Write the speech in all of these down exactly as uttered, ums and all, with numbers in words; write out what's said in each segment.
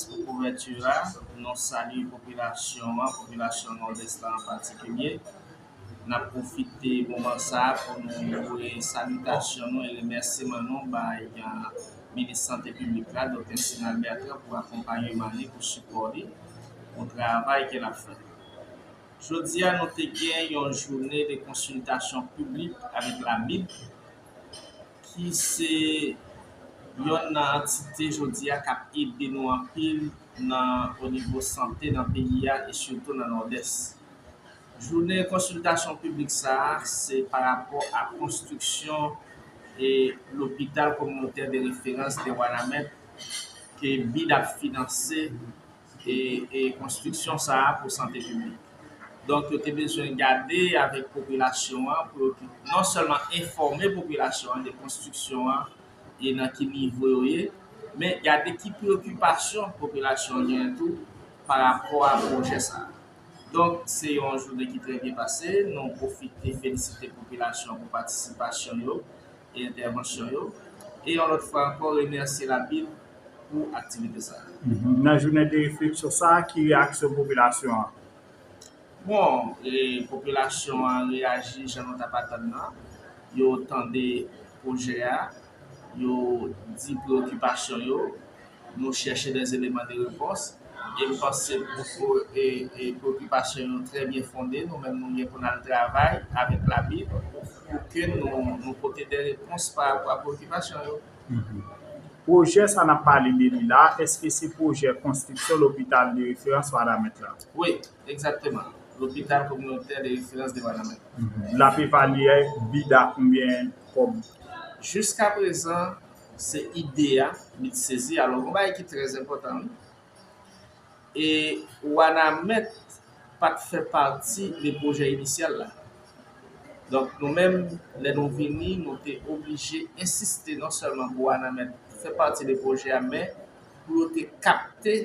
Pou kouvèti a, nou salye popilasyon an, popilasyon Nòdès la an patikilye. N ap pwofite moman sa a pou nou voye salitasyon nou e remèsiman nou bay, uh, minis sante piblik la, Doktè Sinal Bertrand, pou akonpayman li, pou sipò li, pou travay ke l ap fè. Jodi a, nou te gen yon jounen de konsiltasyon piblik avèk la bib, ki se yonn nan antite jodi a k ap ede nou anpil nan, o nivo sante nan peyi a e sitou nan Nòdès. Jounen konsiltasyon piblik sa a, se pa rapò a konstriksyon e lopital kominotè de referans de Wanament ke bid ap finanse e, e konstriksyon sa a pou sante piblik. Donk, yo te bezwen gade avèk popilasyon an, pou yo ki, non sèlman enfòme popilasyon an de konstriksyon an e nan ki nivo yo ye, men gade ki preokipasyon popilasyon an genyen tou pa rapò a pwojè sa a. Donk, se yon jounen ki trè byen pase. Nou pwofite felisite popilasyon an pou patisipasyon yo e entèvansyon yo. E yon lòt fwa ankò, remèsye la bib pou aktivite sa a. Mhm. Nan jounen de refleksyon sa a, ki reyaksyon popilasyon an? Bon, e, popilasyon an reyaji jan nou t ap atann nan. Yo tande pwojè a, yo di preokipasyon yo, nou chèche des éléments de réponse. E m panse pou, pou, e, e preokipasyon yo trè byen fonde, nou menm nou gen pou n al travay avèk la bib pou ke nou, nou pote de repons pa rapò a preokipasyon yo. Mhm. Pwojè sa n ap pale de li la, èske se pwojè konstriksyon lopital de referans Wanament la? Wi, egzakteman. Lopital kominotè de referans de Wanament. Mhm. L ap evalye bid a konbyen kòb? Jiskaprezan, se ide a, bid sezi. Alò, yon bagay ki trè enpòtan, wi. E Wanament pa t fè pati de pwojè inisyal la. Donk, nou menm, lè nou vini, nou te oblije ensiste non sèlman pou Wanament fè pati de pwojè a, men pou yo te kapte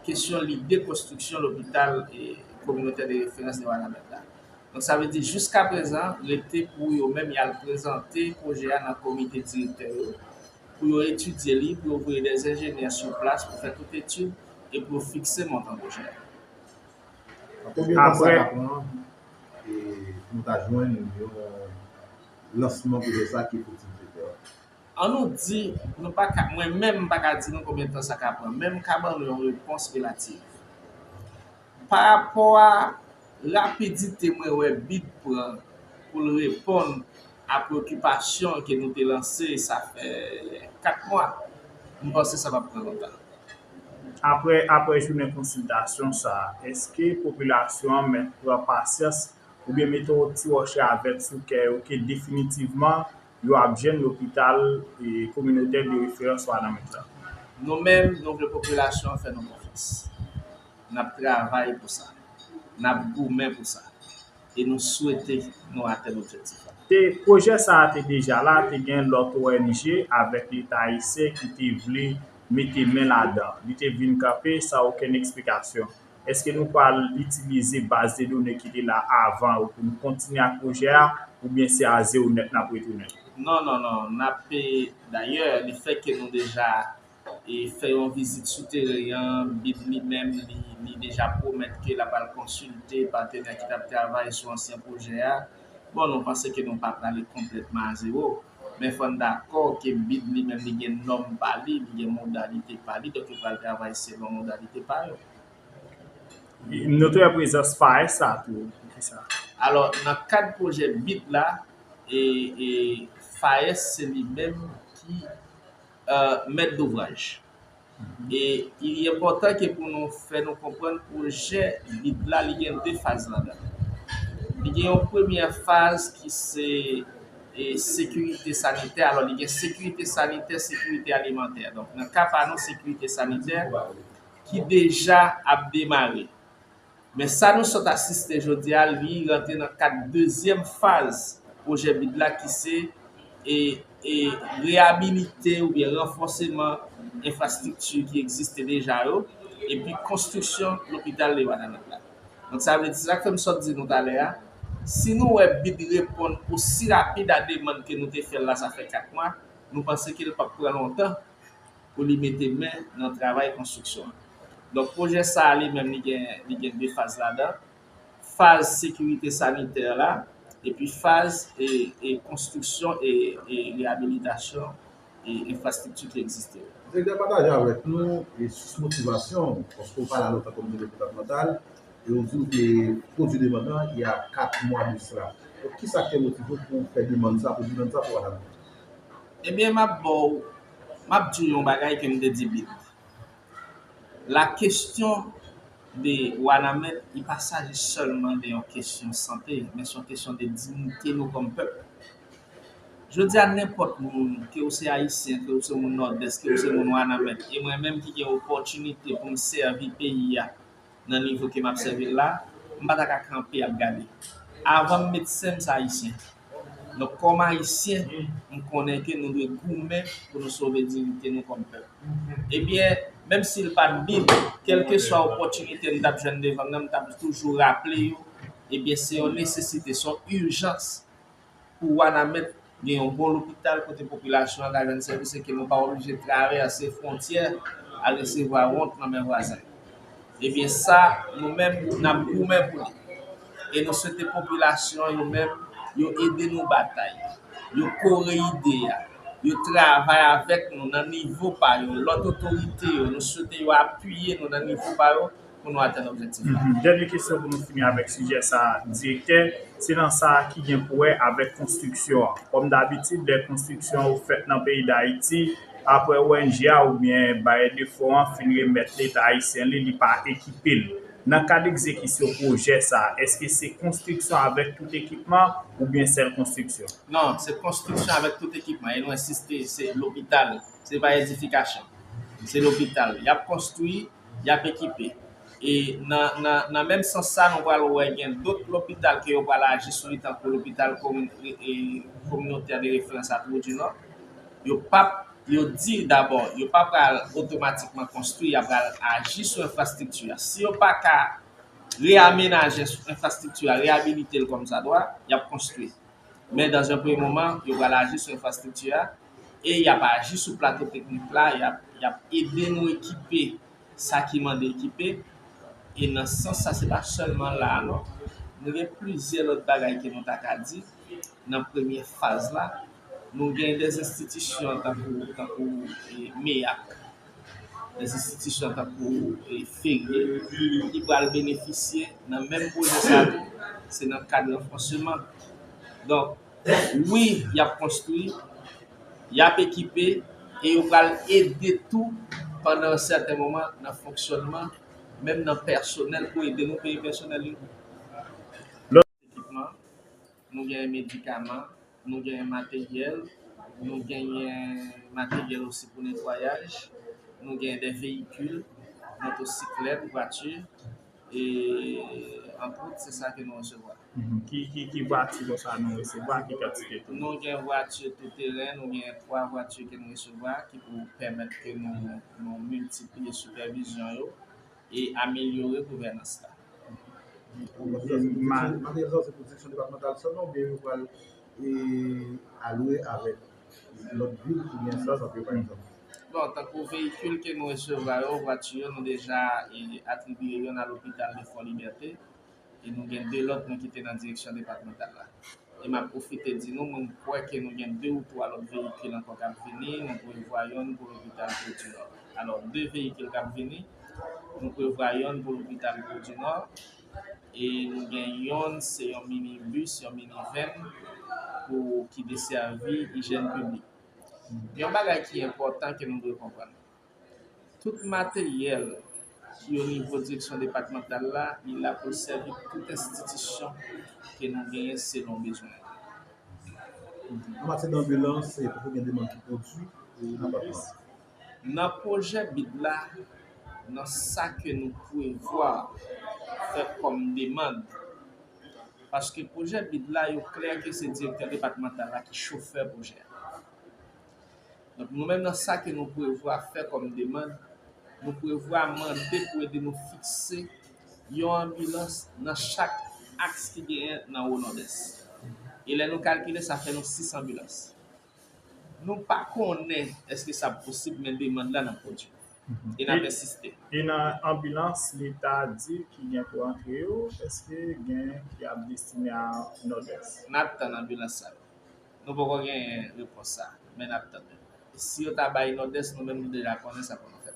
kesyon lide konstriksyon lopital e kominotè de referans de Wanament la. Donk, sa vle di, jiskaprezan, rete pou yo menm y al prezante pwojè a nan komite direktè yo, pou yo etidye li, pou yo voye de enjenyè sou plas pou fè tout etid e pou yo fikse montan pwojè a. Konbyen tan sa ka pran, e, pou nou ta jwenn yon lansman pwojè sa ki fouti fete? An nou di, nou pa ka, mwen menm, m pa ka di nou konbyen tan sa ka pran, men m ka ban nou yon repons relativ. Pa rapò a rapidite mwen wè bid pran pou l reponn a preokipasyon ke nou te lanse, sa fè kat mwa, m panse sa p ap pran lontan. Apre, apre jounen konsiltasyon sa a, èske popilasyon an mèt pran pasyans oubyen mete yon ti wòch ravèt sou kè yo ke definitivman yo ap jwenn lopital, e, kominotè de referans Wanament la? Nou menm, nou vle popilasyon an fè nou konfyans. N ap travay pou sa. N ap goumen pou sa. E nou swete nou atenn objektif la. Te, pwojè sa a te deja la, te gen lòt O N G avèk Leta ayisyen ki te vle mete men ladan. Li te vin kanpe san okenn eksplikasyon. Èske nou pral itilize baz de done ki te la avan yo pou nou kontinye ak pwojè a, oubyen se a zewo nèt n ap retounen? Non, non, non. N ap, e, dayè, lefètke nou deja, e, fè yon vizit sou teren an, bid li menm, li, li deja pwomèt ke l ap al konsilte patenè ki t ap travay sou ansyen pwojè a. Bon, nou panse ke nou pa prale konplètman a zewo, men fò n dakò ke bid li menm, li gen nòm pa li, li gen modalite pa li, donk yo pral travay selon modalite pa yo. Nou te wè prezans FAES la tou, poukisa? Alò, nan kad pwojè bid la, e, e FAES se li menm ki, e, mèt douvraj. E li enpòtan ke pou nou fè nou konprann pwojè bid la, li gen de faz ladan. Li gen yon premyè faz ki se, e, sekirite sanitè. Alò, li gen sekirite sanitè, sekirite alimantè. Donk, nan ka pa nou, sekirite sanitè, ki deja ap demare. Men sa nou sot asiste jodi a, li rantre nan kad dezyèm faz pwojè bid la ki se, e, e, reyabilite oubyen ranfòseman enfrastrikti ki egziste deja yo, epi konstriksyon lopital de Wanament la. Donk, sa vle di, se sa k fè m sot di nou talè a, si nou wè bid reponn osi rapid a demann ke nou te fè l la, sa fè kat mwa, nou panse ke l p ap pran lontan pou li mete men nan travay konstriksyon an. Donk, pwojè sa a li menm, li gen, li gen de faz ladan. Faz sekirite sanitè la, epi faz e, e konstriksyon e, e reyabilitasyon e enfrastrikti ki egziste yo. Direktè, pataje avèk nou e sous motivasyon w, paske w pale a lontan kòm direktè depatmantal, e w di w te pwodui demann nan il y a quatre mois de cela. Donk, kisa k te motive w pou w fè demann sa, pou demann sa pou Wanament? Ebyen, m ap ba w, m ap di w yon bagay ke m te di Bit. La kesyon de Wanament, li pa saji sèlman de yon kesyon sante, men se yon kesyon de diyite nou kòm pèp. Jodi a, nenpòt moun, ke w se Ayisyen, ke w se moun Nòdès, ke w se moun Wanament, e mwen menm ki gen opòtinite pou m sèvi peyi a nan nivo ke m ap sèvi l la, m pa ta ka kanpe ap gade. Avan m medsen, m se Ayisyen. Donk, kòm Ayisyen, m konnen ke nou dwe goumen pou nou sove diyite nou kòm pèp. Ebyen, menm si l pa t Bit, kèlkeswa opòtinite m t ap jwenn devan m nan, m t ap toujou raple yo, ebyen, se yon nesesite, se yon ijans pou Wanament gen yon bon lopital kote popilasyon an ka jwenn sèvis e ke nou pa oblije travèse fwontyè al resevwa wont nan men vwazen. Ebyen, sa, nou menm, n ap goumen pou li. E nou swete popilasyon yo menm, yo ede nou batay. Yo kore ide a. Yo travay avèk nou nan nivo pa yo. Lòt otorite yo, nou swete yo apiye nou nan nivo pa yo pou nou atenn objektif la. Mhm. Dènye kesyon pou nou fini avèk sijè sa a, Direktè, se nan sa a ki gen pou wè avèk konstriksyon an. Kòm dabitid, lè konstriksyon yo fèt nan peyi Dayiti, apre O N G a oubyen bayè de fon an fin remèt Leta ayisyen li, li pa ekipe l. Nan kad egzekisyon pwojè sa a, èske se konstriksyon avèk tout ekipman oubyen sèl konstriksyon? Non, se konstriksyon avèk tout ekipman. E nou ensiste, se lopital, se pa edifikasyon. Se lopital. Y ap konstwi, y ap ekipe. E nan, nan, nan menm sans sa, nou pral wè gen dòt lopital ke yo pral aji sou li, tankou lopital komi-, e, e, kominotè de referans a Twou di Nò. Yo p ap, yo di dabò, yo pa pral otomatikman konstwi, y ap pral aji sou enfrastrikti a. Si yo pa ka reyamenaje enfrastrikti a, reyabilite l kòmsadwa, y ap konstwi. Men dans un premier moment, yo pral aji sou enfrastrikti a e y ap aji sou plato teknik la, y ap, y ap ede nou ekipe sa ki mande ekipe. E nan sans sa, se pa sèlman la a non. Nou gen plizyè lòt bagay ke nou ta ka di nan premye faz la. Nou gen de enstitisyon tankou, tankou, e, meyak, de enstitisyon tankou, e, Ferye, ki pral benefisye nan menm pwojè sa tou, se nan kad ranfòseman. Donk, wi, y ap konstwi, y ap ekipe, e yo pral ede tou pandan yon sèten moman nan fonksyònman, menm nan pèsonèl pou ede nou peye pèsonèl yo. Lòt ekipman, nou gen medikaman, nou genyen materyèl, nou genyen materyèl osi pou netwayaj, nou genyen de veyikil, motosiklèt, vwati, e antwòt, se sa ke nou resevwa. Mhm. Ki, ki, ki vwati konsa nou resevwa, ki kantite tou? Nou gen vwati tou teren, nou gen twa vwati ke nou resevwa ki pou pèmèt ke nou, nou miltipliye sipèvizyon yo e amelyore gouvènans la. Materyèl sa, se pou direksyon depatmantal sèlman oubyen yo pral, e, alwe avèk lòt vil oubyen sa, sa, pa egzanp? Bon, tankou veyikil ke nou resevwa yo, vwati yo, nou deja, e, atribye yonn a lopital de Fò Libète e nou gen de lòt nou kite nan direksyon depatmantal la. E m ap pwofite di nou, mwen kwè ke nou gen de ou twa lòt veyikil ankò k ap vini. Nou prevwa yonn pou lopital Twou di Nò. Alò, de veyikil k ap vini. Nou prevwa yonn pou lopital Twou di Nò. E nou gen yonn, se yon minibis, yon minivan pou ki desèvi ijyèn piblik. Yon bagay ki enpòtan ke nou dwe konprann. Tout materyèl ki o nivo direksyon depatmantal la, li la pou l sèvi tout enstitisyon ke nou genyen selon bezwen. An matyè danbilans, e poko gen demann ki pwodui pou depatman an? Nan pwojè bid la, nan sa ke nou prevwa fè kòm demann, paske pwojè bid la, yo klè ke se direktè depatmantal la ki chofè pwojè a. Donk, nou menm nan sa ke nou prevwa fè kòm demann, nou prevwa mande pou ede nou fikse yon anbilans nan chak aks ki genyen nan Wo Nòdès. E lè nou kalkile, sa fè nou sis anbilans. Nou pa konnen èske sa posib, men demann la n ap pwodui. E n ap ensiste. E nan anbilans leta di ki gen pou antre yo, èske gen ki ap destine a Nòdès? N ap tann anbilans sa yo. Nou poko gen repons sa, men n ap tann. Si yo ta bay Nòdès, nou menm nou deja konnen sa pou nou fè.